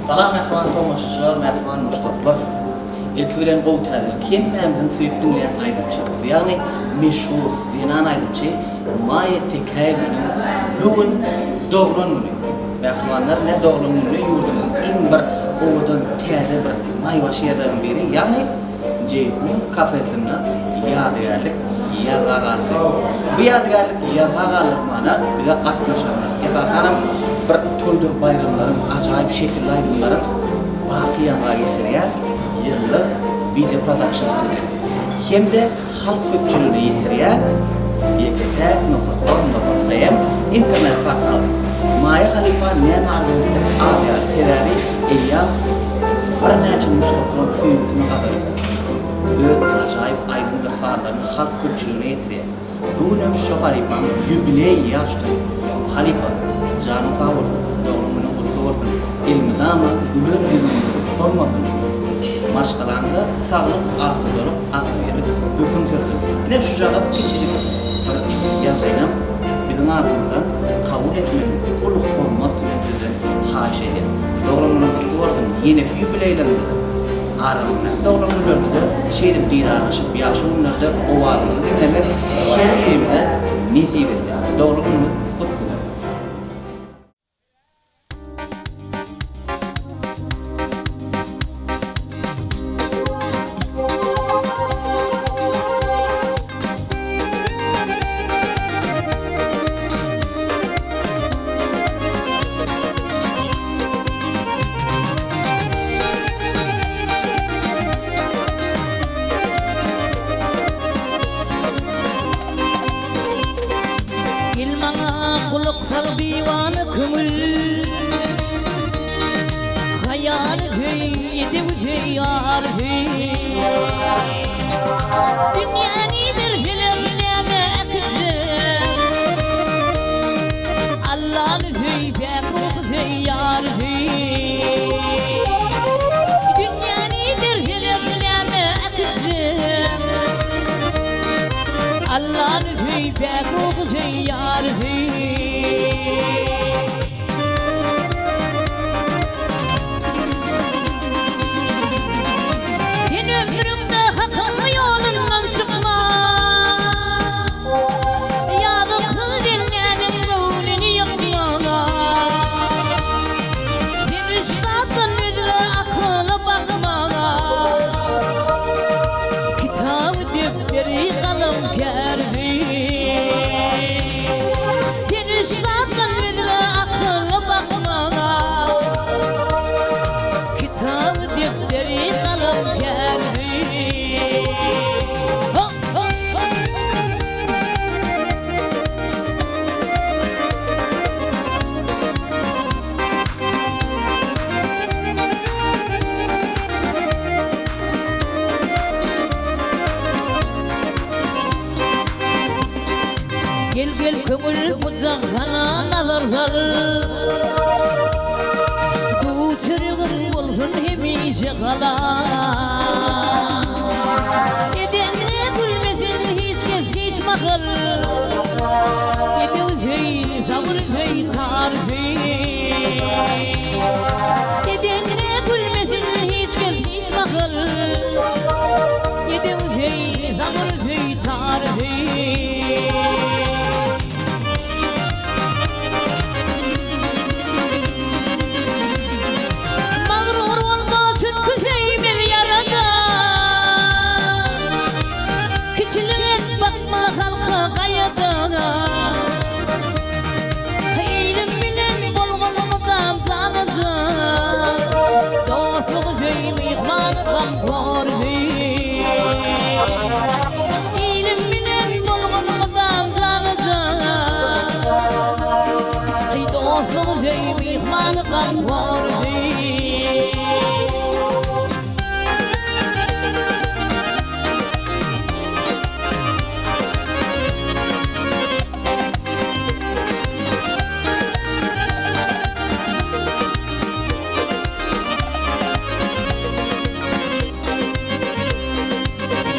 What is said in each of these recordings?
Salam mähriban tomaşaçylar, mähriban muşdaklar! Ilki bilen gowy täzelik, hemmämiziň söýüp diňleýän aýdymçymyz, ýagny meşhur zenan aýdymçy Maýa Tekäýewanyň bu gün doglan güni. Mähribanlar, ine doglan gününi ýurdumyzyň iň bir owadan täze bir naýbaşy ýerleriniň biri, ýagny Jeýhun kafesinde ýadygärlik ýazga galdyrýar. Bu ýadygärlik ýazga galdyrmana bize gatnaşanlar, esasanam bir toýdur baýramlaryň, ajaýyp şekilli aýdymlaryň baky ýazga geçirýän Ýyldyz Video Production studiýasy hem-de halk köpçüligine ýetirýän ýeke-täk nokat com nokat tm internet portaly. Maýa halypa näme arzuw etsek az ýaly, sebäbi eýýam birnäçe muşdaklaryň söýgüsini gazanyp, öz ajaýyp aýdymdyr sazlaryny halk köpçüligine ýetirýär. Bu günem şo halypaň ýubileý ýaş toýy. Halypa, janyň sag bolsun, doglan günüň gutly bolsun, elmydama güler ýüzüň nury solmasyn! Maşgalaňda saglyk, asudalyk, agzybirlik höküm sürsün! Ine şujagaz kiçijik bir ýazgynam biziň adymyzdan kabul etmegiňizi uly hormat bilen sizden haýyş edýän. Doglan günüň gutly bolsun, ýeneki ýubileýleriňizde-de, aralygyňdaky doglan günlerde-de şeýdip didarlaşyp, ýagşy günlerde owazyňyzy diňlemek her birimize nesip etsin. Doglan günüňiz gutly bolsun! Gel maňa gulak sal diwana köňül Haýany söý, edebi söý, ýary söý Dünýäni berseler näme äkitjek Allany söý, päk ruhy söý, ýary söý Dünýäni berseler näme äkitjek Allany söý, päk ruhy söý, ýary söý. Sen ömrüňde Hakyň ýolundan çykma. Ýazyksyz bendäniň göwnüni ýykma. Sen üç zatdan özge akyla bakma. Kitaby, depderi, galam, kärbi. Sen üç zatdan özge akyla bakma. Kitaby, depderi, galam, kärbi. Ho, ho, ho. Gel gel köňül bu jahana nazar sal Duçurygyň bolsun hemişe halal Edenine gülmesin hiç kes hiç mahal Edew söý sabyr söý tar söý Edenine gülmesin hiç kes hiç mahal Edew söý sabyr söý tar söý. Magrur bolma çünki söýmez ýaradan Kiçilik et bakma halka gaýadan Ilim bilen bolmaly mydam jana-jan Dostlugy söý myhmany gamhor söý Ilim bilen bolmaly mydam jana-jan Dostlugy söý myhmany gamhor söý.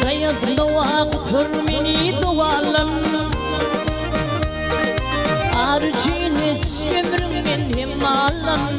Daýaz dowa gutar meni dowalan Ar üçin hiç ömrüňden hem allan.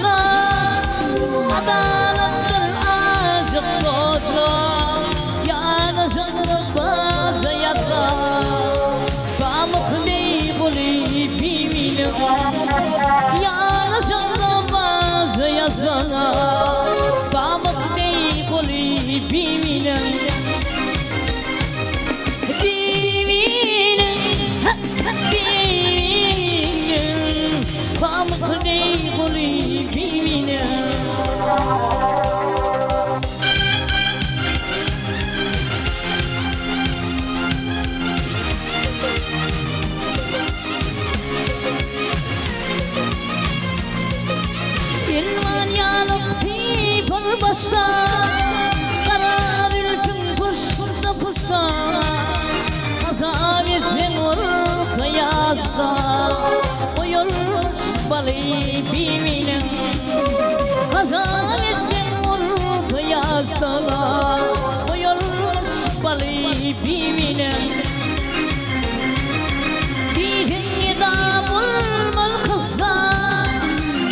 ýatsa, Adalatdyr aşyk dostlar, Ýanaşanda başa ýatsa, Pamyk deý goly bibiniň, Ýanaşanda başa ýatsa, Pamyk deý goly bibiniň. Bibiniň, bibiniň, Pamyk deý goly bibiniň. Elwan ýalyk typar başda, Gara zülpüň puşda-puşda, Hasap etseň orta ýaşda, Goýalmyş baly bibiniň. Hasap etseň orta ýaşda, Goýalmyş baly bibiniň. Diýseň eda bolmaz kyssa,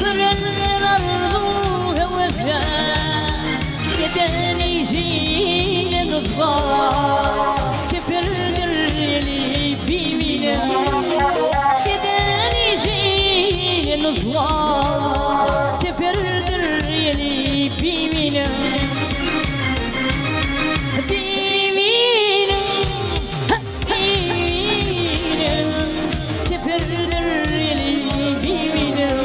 Görenler arzuw-höwesde, Eden işine nusga, Çeperdir eli bibine. Eden işine nusga, Çeperdir eli bibine. Bibiniň, bibiniň, Çeperdir eli bibiniň.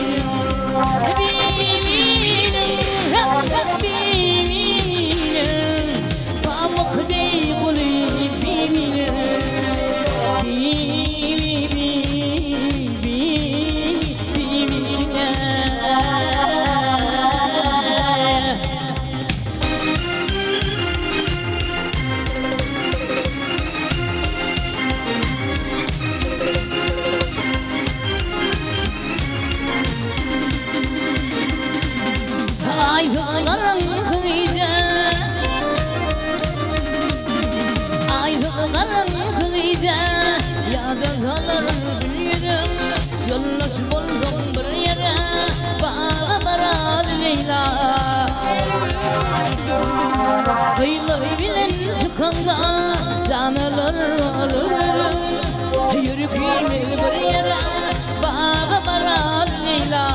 Bibiniň, bibiniň, Pamyk deý goly bibiniň. Bibi, bi, bibiniň. Aýdyň garaňky gije, Aýdyň garaňky gije, Ýada salar gül ýüzüň, Ýoldaş bolsaň bir ýere, Baga barar Leýla. Gyzlar bilen çykanda, Jan alar alar özüň, Ýörükimiz bir ýere, Baga barar Leýla.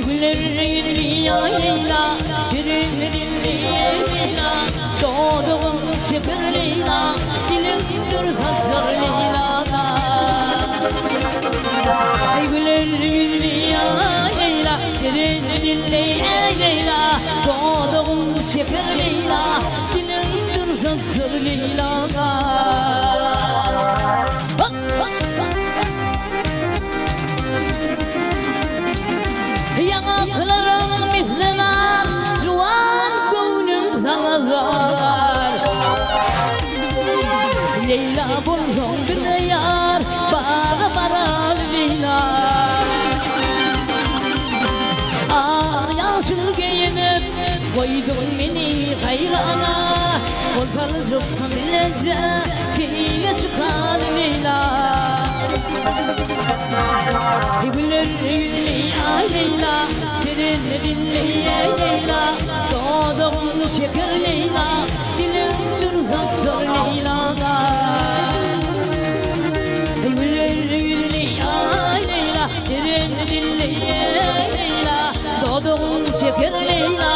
Güller ýüzli ýa Leýla, Şirin dilli Leýla, Dodagyň şeker Leýla, Diliň dür saçar Leýla. Güller ýüzli ýa Leýla, Şirin dilli Leýla, Dodagyň şeker Leýla, Diliň dür saçar Leýla. Ýaňaklaryň misli nar, Juwan göwnüm saňa zar. Leýla bolsaň bize ýar, Baga barar Leýla. Ak ýaşyl geýinip, Goýduň meni haýrana. Gol salyjyk bileje, Keýle çykar Leýla. Güller ýüzli aý Leýla, Şirin dilli Leýla, Dodagyň şeker Leýla, Diliň dür saçar Leýla. Güller ýüzli aý Leýla, Şirin dilli Leýla, Dodagyň şeker Leýla,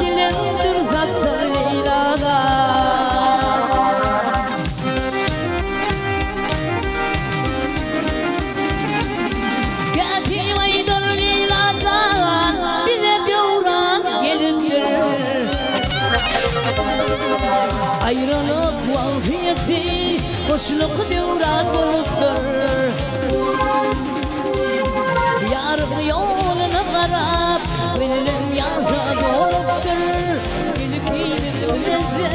Diliň dür saçar Leýla. Kätip aýdar Leýla jan, Bize döwran gelipdir. Aýralyk wagty ýetdi, Hoşluk döwran bolupdyr. Ýaryň ýoluna garap, Gözüm ýaşa dolupdyr. Ilkimiz bileje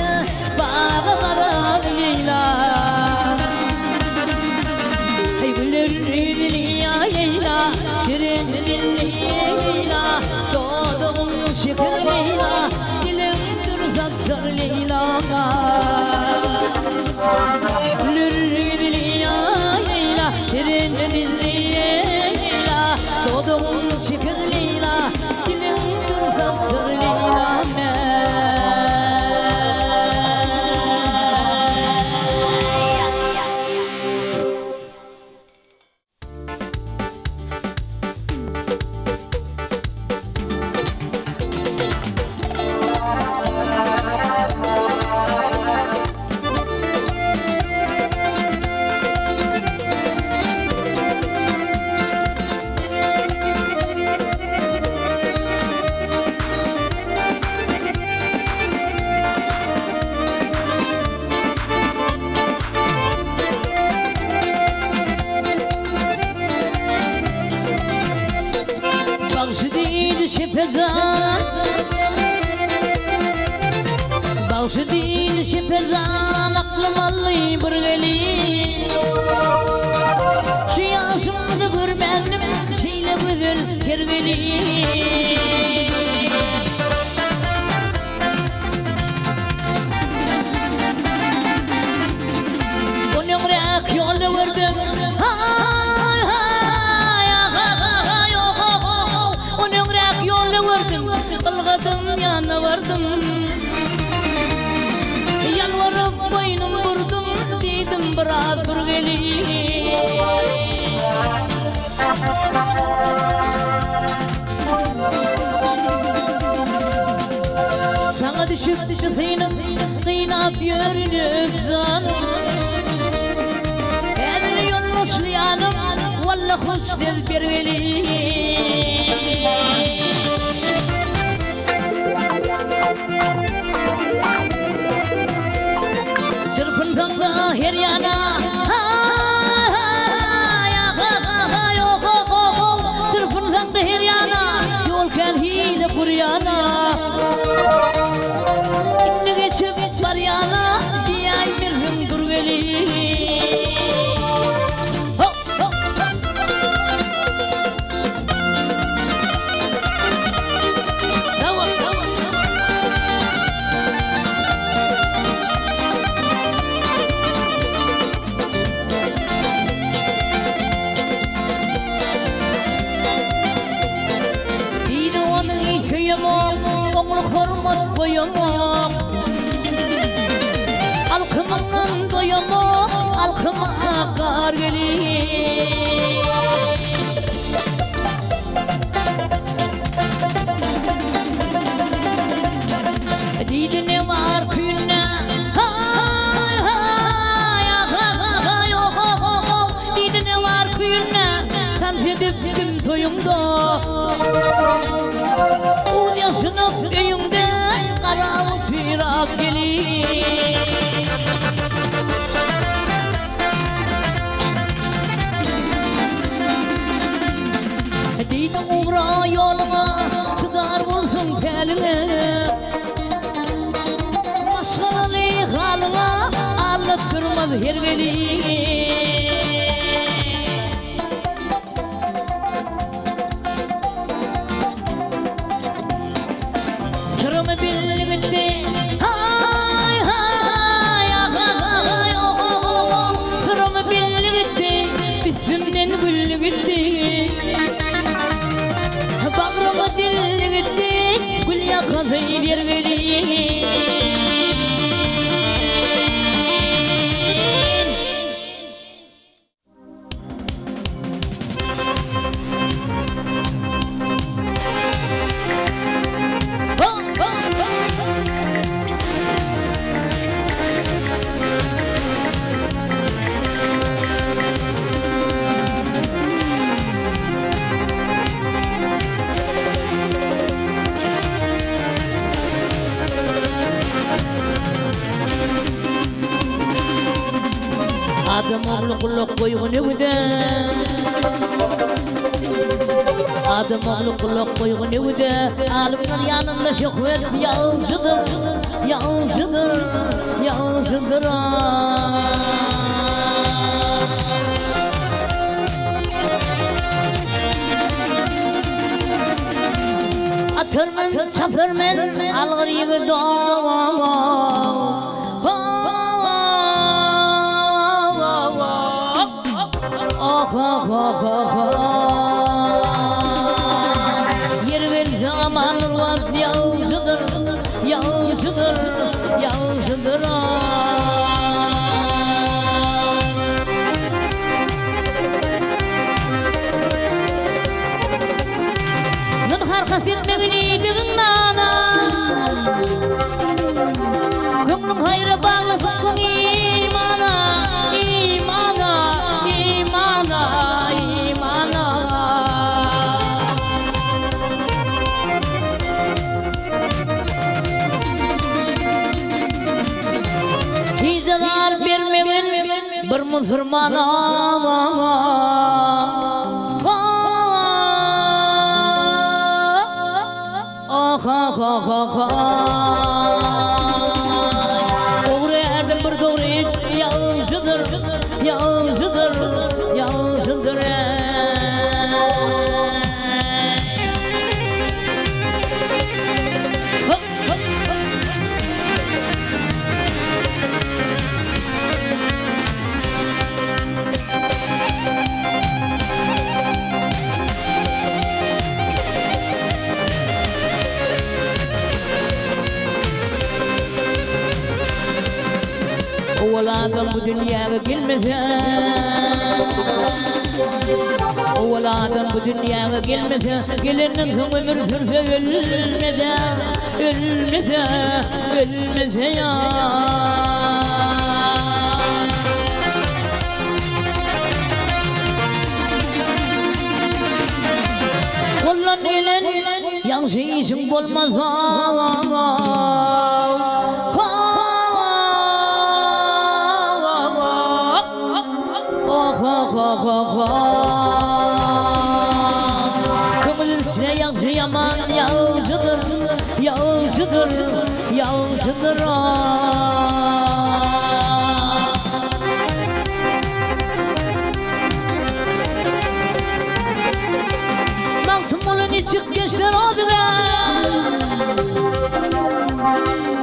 baga barar Leýla. Heý güler ýüzli ýa Leýla, Şirin dilli Leýla, Dodagyň şeker Leýla, Diliň dür saçar Leýla. Güler ýüzli ýa Leýla, Şirin dilli Leýla, Dodagyň. Ýagşy diýdi Şepejan aklym aldy bir gelin. Şu ýaşymda görmändim şeýle gözel ter gelin. Onuňrak ýolda gördüm. Haý haý ah-ah-ah-aý oh-oh-oh-oh. Onuňrak ýolda gördüm. Ylgadym ýanyna bardym. Ýalbaryp boýnum burdum, diýdim biraz dur gelin. Saňa düşüp synym, gynap ýörün öz janym. Häzir ýoldaşlaýanym, walla hoş söz bergeli. Çyrpynsaň-da her ýana, ha-ha-ha, ha-ha-ha, ýo-ho-ho-ho. Çyrpynsaň-da her ýana, ýol kän hile gurýana. Indi geçip barýana, diýäýmersiň dur gelin. Ho, ho, ho. Sag bol, sag bol. Diýdi ony söýemok, oňly hormat goýamok. Alkymyňdan doýamok, alkyma gar gelin. Diýdi ne bar küýünde, haý, haý, ah-ah-ah-aý, oh-oh-oh-oh. Diýdi ne bar küýünde, tans edipdim toýuňda. Uz ýaşynyp öýüňde, garap otyrak gelin. Diýdi ugra ýoluňa, çydar bolsun päliňe. Maşgalaly halyňa aldatdyrmaz her gelin. Syrymy bildi gitdi, haý, haý, ah-ah-ah-aý, oh-oh-oh-oh. Syrymy bildi gitdi, üstümden güldi gitdi. Bagryma dildi gitdi, gül ýakasy ber gelin. Adam ogly gulak goýgun öwüde Adam ogly gulak goýgun öwüde Alymlar ýanynda söhbet ýagşydyr Ýagşydyr, ýagşydyr Atarmen, çaparmen, algyr ýigit Ýeri gelse aman wagt ýagşydyr, ýagşydyr, ýagşydyr. Zynhar kast etmegin iýdigiň nana. Köňlüň haýra baglasaklyň imana, imana, imana, imana. Hiç azar bermegin bir musurmana. Owal adam bu dünýäge gelmese Owal adam bu dünýäge gelmese Gelenden soň ömür sürse ölmese Ölmese, ölmese ýa. Goldan gelen ýagşy işiň bolmasa Köňül içre ýagşy ýaman ýagşydyr, ýagşydyr, ýagşydyr Magtymguly niçik geçdi rozyga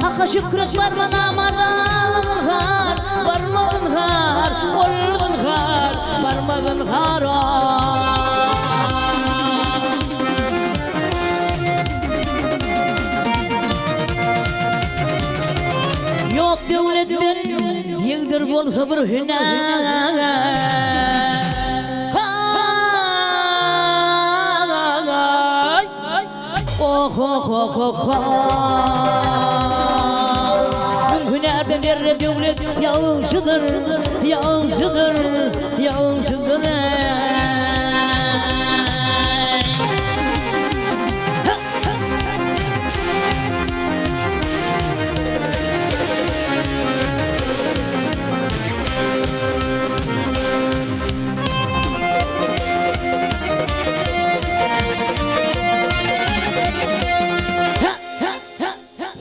Haka şükür et barma namarda zynhar Barma zynhar, ol zynhar, barma zynhar Ýok döwletden ýegdir bolsa bir hünär. Müň hünärden zerre döwlet ýagşydyr, ýagşydyr, ýagşydyr.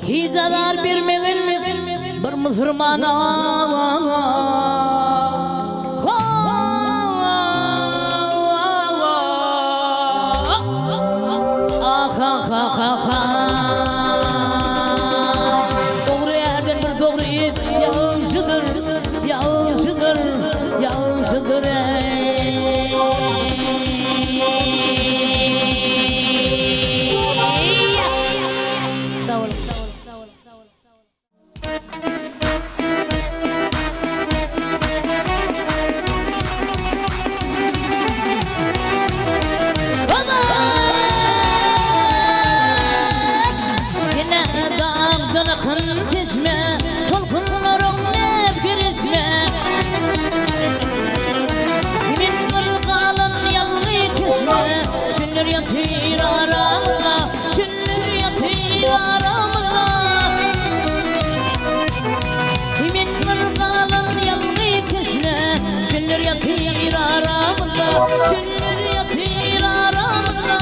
Hiç azar bermegin bir musurmana. Dogry ärden bir dogry it ýagşydyr, ýagşydyr, ýagşydyr eý. Sag boluň. Ýene dagdan akan çeşme, Tolkunlaryň näz-kereşme. Men bir galan ýalňyz çeşme, Çöller ýatyr aramyzda, Çöller ýatyr aramyzda. Men bir galan ýalňyz teşne, Çöller ýatyr aramyzda, Çöller ýatyr aramyzda.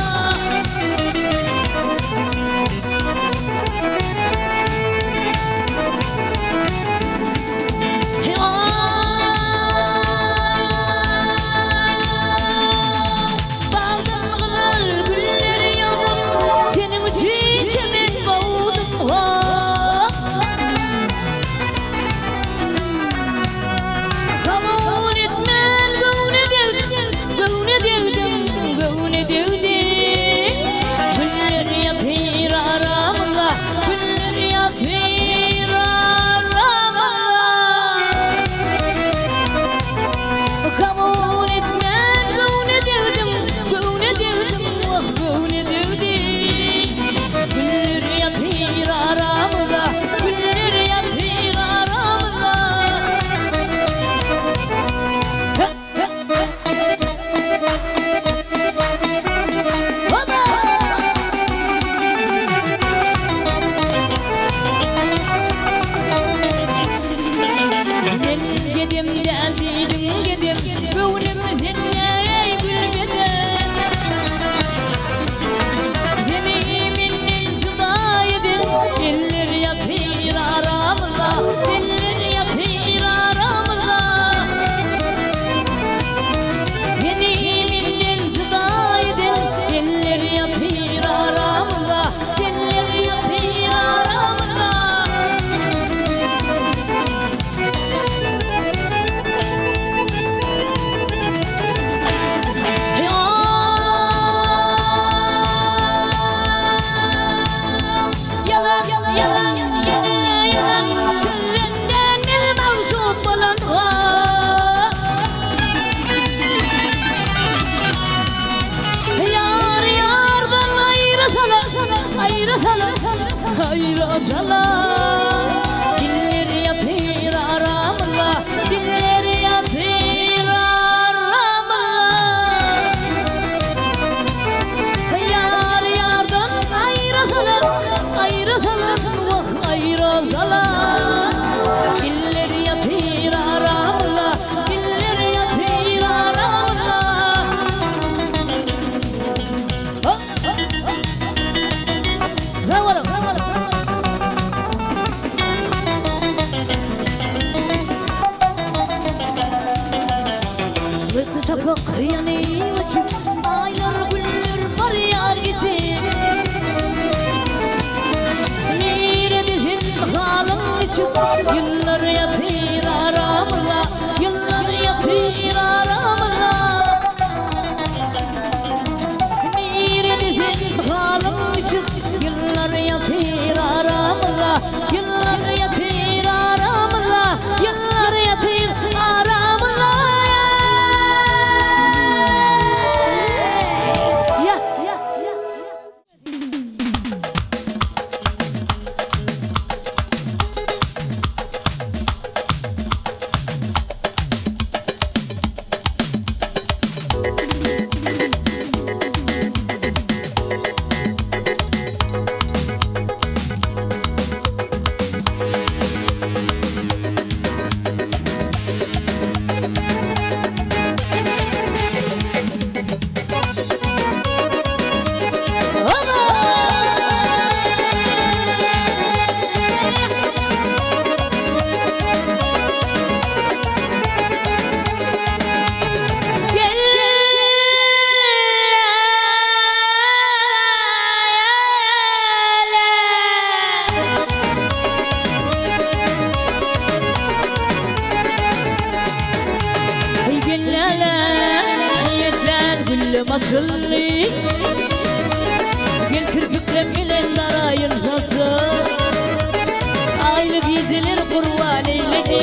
niçik Ýyllar ýatyr aramyzda Ýyllar ýatyr aramyzda Nirede sen halyň niçik Ýyllar ýatyr aramyzda Ýyllar ýatyr aramyzda Ýyllar ýatyr aramyzda Ýa. Güllüm açyldy Gel kirpiklem bilen daraýyn saçy Aýly gijeler gurban eýledi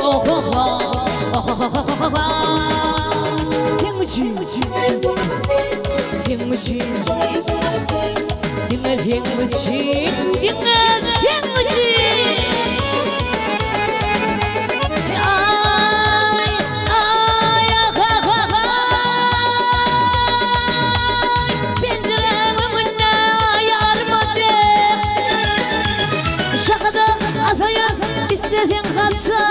Oh-ho-ho, oh-ho-ho-ho-ho Seň üçin, seň üçin Diňe seň üçin, diňe seň üçin Aý, aý, ah-ah-ah-aý Penjiräň öňünde ýarym dek Şahada asaýar isleseň haça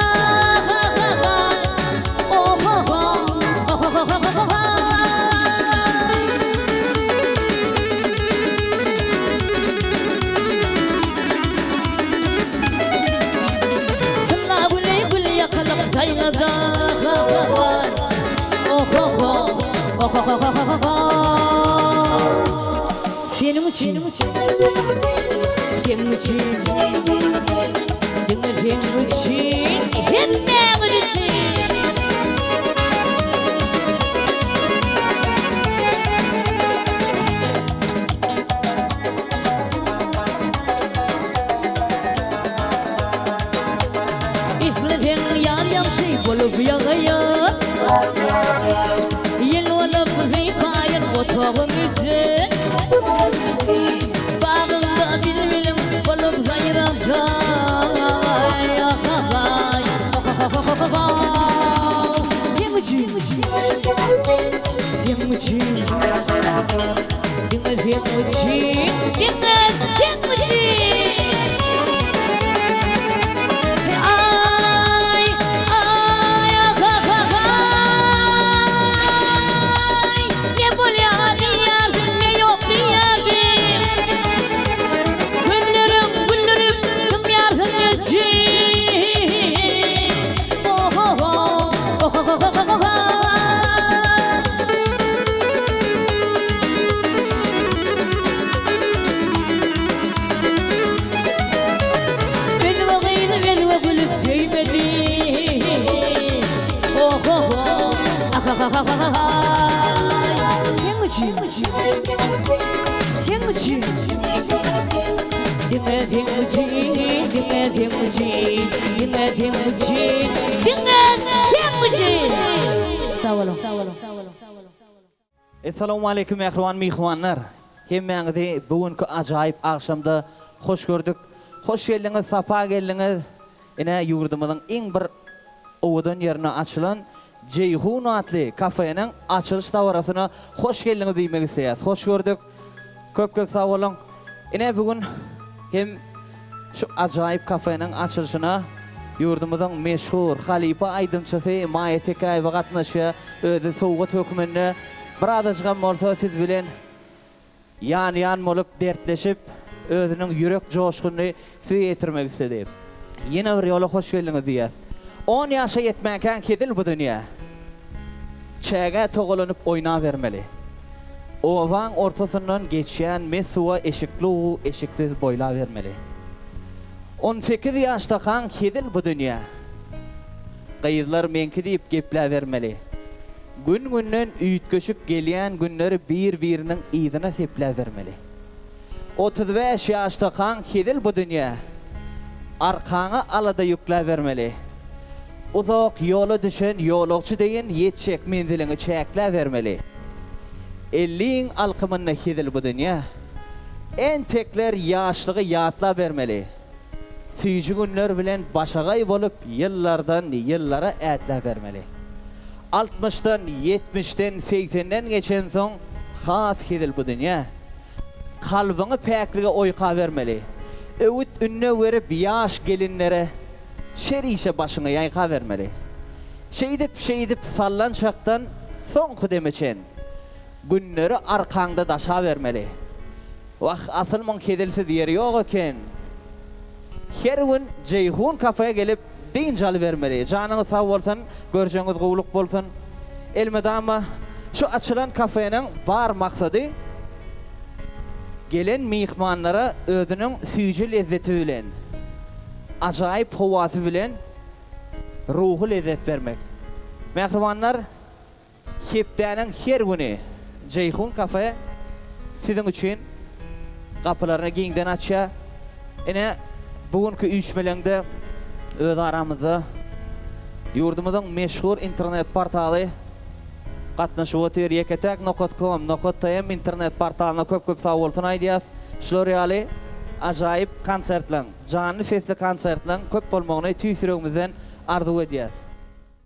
Ha-ha-ha, oh-ho-ho, oh-ho-ho-ho-ho-ho. Tylla güli gül ýakalyk saýlada Oh-ho-ho, oh-ho-ho-ho-ho-ho. Seniň üçin, seň üçin, diňe seň üçin, hemmämiz üçin. Isleseň ýar ýagşy bolup ýagaýar Ýel bolup sypaýyn otagyň için Bagyňda bilbiliň bolup saýrasa Seň üçin, seň üçin Diňe seň üçin, diňe seň üçin Aý, aý, ah-ah-ah-aý Ne bolýar diýerdiň, ne ýok diýerdiň Gözleriň güldürip dymýarsyň neçün Oh-ho-ho, oh-ho-ho-ho-ho-ho. Belwe gyzy belwe gülüp söýmedi Oh-ho-ho, ah-ha-ha-ha-ha-hay Seň üçin, seň üçin Diňe seň üçin, diňe seň üçin Diňe seň üçin, diňe seň üçin Sag boluň. Essalawmaleýkim mähriban myhmanlar! Hemmäňizi bu günki ajaýyp agşamda hoş gördük. Hoş geldiňiz, sapa geldiňiz. Ine, ýurdumyzyň iň bir owadan ýerinde açylan Jeýhun atly kafeniň açylyş dabarasyna hoş geldiňiz diýmek isleýäs. Hoş gördük. Köp-köp sag boluň. Ine, bu gün hem şu ajaýyp kafeniň açylyşyna ýurdumyzyň meşhur halypa aýdymçysy Maýa Tekäýewa gatnaşýar. Özi sowgat hökmünde birazajygam bolsa siz bilen ýan-ýan bolup dertleşip, özüniň ýürek joşgunyny size ýetirmek isledi. Ýene bir ýola hoş geldiňiz diýýäs. On ýaşa ýetmänkäň hezil bu dünýä. Çägä togalanyp oýnabermeli. Obaň ortasyndan geçýän mes suwa eşikli-u eşiksiz boýlabermeli. 18 ýaşdakaň hezil bu dünýä. Gyzlar meňki diýip gepläbermeli. Gün-günden üýtgeşik gelýän günleri bir-biriniň yzyna sepläbermeli. 35 ýaşdakaň hezil bu dünýä. Arkaňa alada ýükläbermeli. Uzak ýola düşen ýolagçy deýin ýetjek menziliňi çäkläbermeli. Elliň alkymynda hezil bu dünýä. Entekler ýaşlygy ýatlabermeli. Süýji günler bilen başagaý bolup ýyllardan ýyllara ätläbermeli. Altmyşdan, ýetmişden, segsenden geçensoň has hezil bu dünýä. Kalbyňy päklige oýkabermeli. Öwüt-ündew berip ýaş gelinlere şer işe başyňy ýaýkabermeli. Şeýdip-şeýdip sallançakdan soňky deme çen. Günleri arkaňda daşabermeli. Wah, asyl muň hezilsiz ýeri ýok eken. Her gün Jeýhun kafe gelip dynç alybermeli. Janyňyz sag bolsun, görjegiňiz gowulyk bolsun. Elmydama şu açylan kafeniň bar maksady gelen myhmanlara özüniň süýji lezzeti bilen, ajaýyp howasy bilen ruhy lezzet bermek. Mähribanlar! Hepdäniň her güni Jeýhun kafe siziň üçin gapylaryny giňden açýar. Ine, bu günki üýşmeleňde öz aramyzda ýurdumyzyň meşhur internet portaly gatnaşyp otyr. Ýeke-täk nokat kom, nokat tm internet portalyna köp-köp sagbolsun aýdýas. Şular ýaly ajaýyp konsertleň, janly sesli konsertleň köp bolmagyny tüýs ýüregimizden arzuw edýäs.